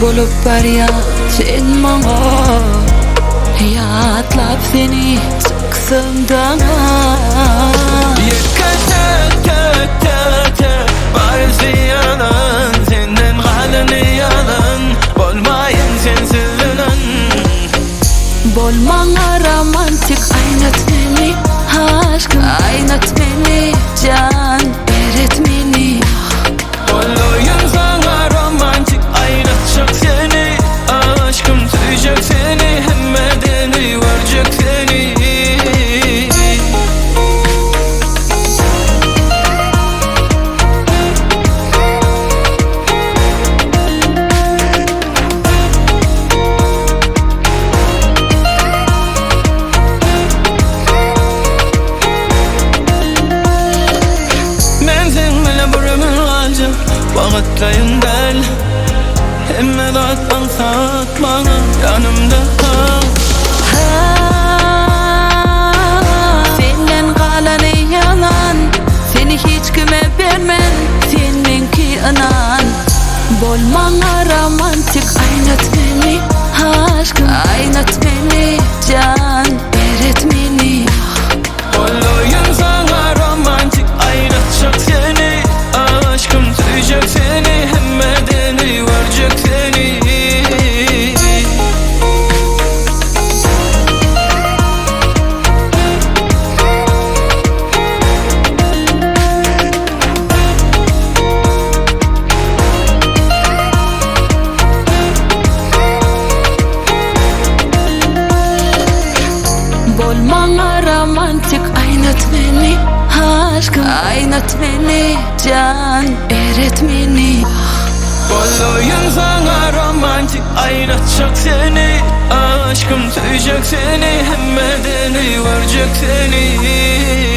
Bolup barýaň sen maňa Ýatlap seni çyksam daňa. Ýeke tä tä tä tä Barysy ýalan Senden galany ýalan Bolmaýyn sensiz ynan. Bol maňa romantik aýnat meni aşkym aýnat meni jan eret meni. Bolaýyn saňa romantik aýnatjak seni aşkym söýjek seni hemmedeni görjek seni. Men seň bilen bir ömür galjak Wagtlaýyn däl Hemme zat aňsat maňa Ýanymda kal. Ha, senden galany ýalan, Seni hiç kime bermen, sen meňki ynan. Bol maňa romantik aýnat meni, aşkym aýnat meni, jan eret meni. Bolaýyn saňa romantik aýnatjak seni aşkym söýjek seni hemmedeni görjek seni. Bol maňa romantik aýnat meni aşkym aýnat meni jan eret meni. Bolaýyn saňa romantik aýnatjak seni aşkym söýjek seni hemmedeni görjek seni.